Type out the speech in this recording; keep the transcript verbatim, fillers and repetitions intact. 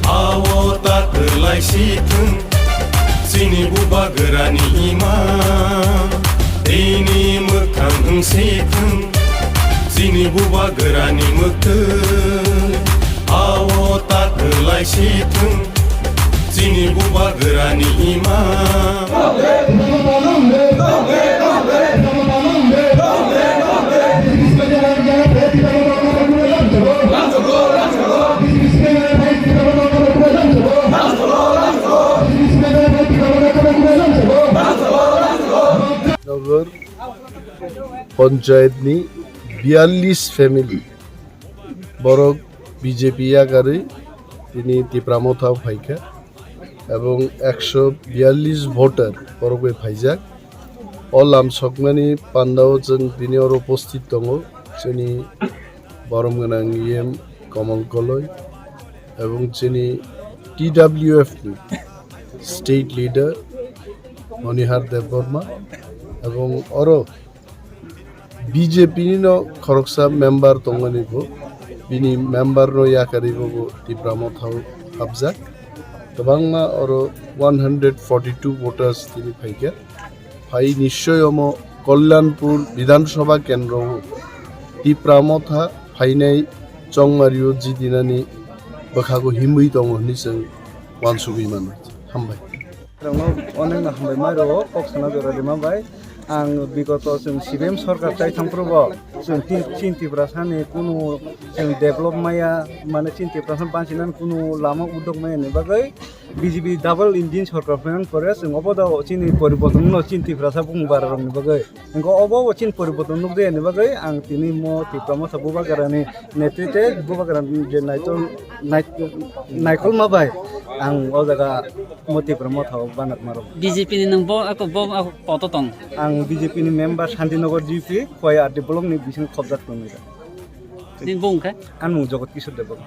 Ao ta kwlai si thung, chini bubagrani ima, tini mwkhang wng si thung, chini bubagrani mwktwi. Ao ta kwlai si thung, chini bubagrani ima. Nagar Panchayat ni biyallis family borok B J P yakarwi tini Tipra Motha phaikha, ebong ekso biyallis voter borok bai phaijak. O lam sokmani pandao chwng tini oro upasthit tongo chini borom gwnang E M Kamal Koloi ebong chini T W F ni state leader Monihar Debbarma ebong oro B J P ni no khoroksa member tongmani bo, bini member no yakarwi bo bo Tipra Motha o hapjak. Kwbangma oro one hundred forty-two voters tini phaikha. Phai nischoi omo Kalyanpur Bidhan Sabha kendro o Tipra Motha phainai chongmario jidinani bwkhago himwi tongo hwnwi chwng uansugwi mano. Hambai. Rokno onek no hambai mai rwo kok sana jora rima bai. Ang bigoto chwng C P M sorkar chai thangphuru bo chwng tin, chin Tiprasani kunu chwng develop maya, mane chin Tiprasa bansinani kunu lama udok maya ni bagwi B J P double engine sorkar phainani pore chwng obo da chini poriborton no chin Tiprasa bung bara rokni bagwi. Hingke obo bo chini poriborton nukjakya ni bagwi ang tini mo Tipra Motha bubagrani netrite bubagrani je naitol nai-, naikolma bai ang o jaga mo Tipra Motha o banatma rok. B J P ni nwng bo ako bo ako poto tong. Ang B J P ni member Shantinagar G P Koyardi block ni bising khobjak tongwi. Nini bung khe? Ang mung Jogot Kishore Debbarma.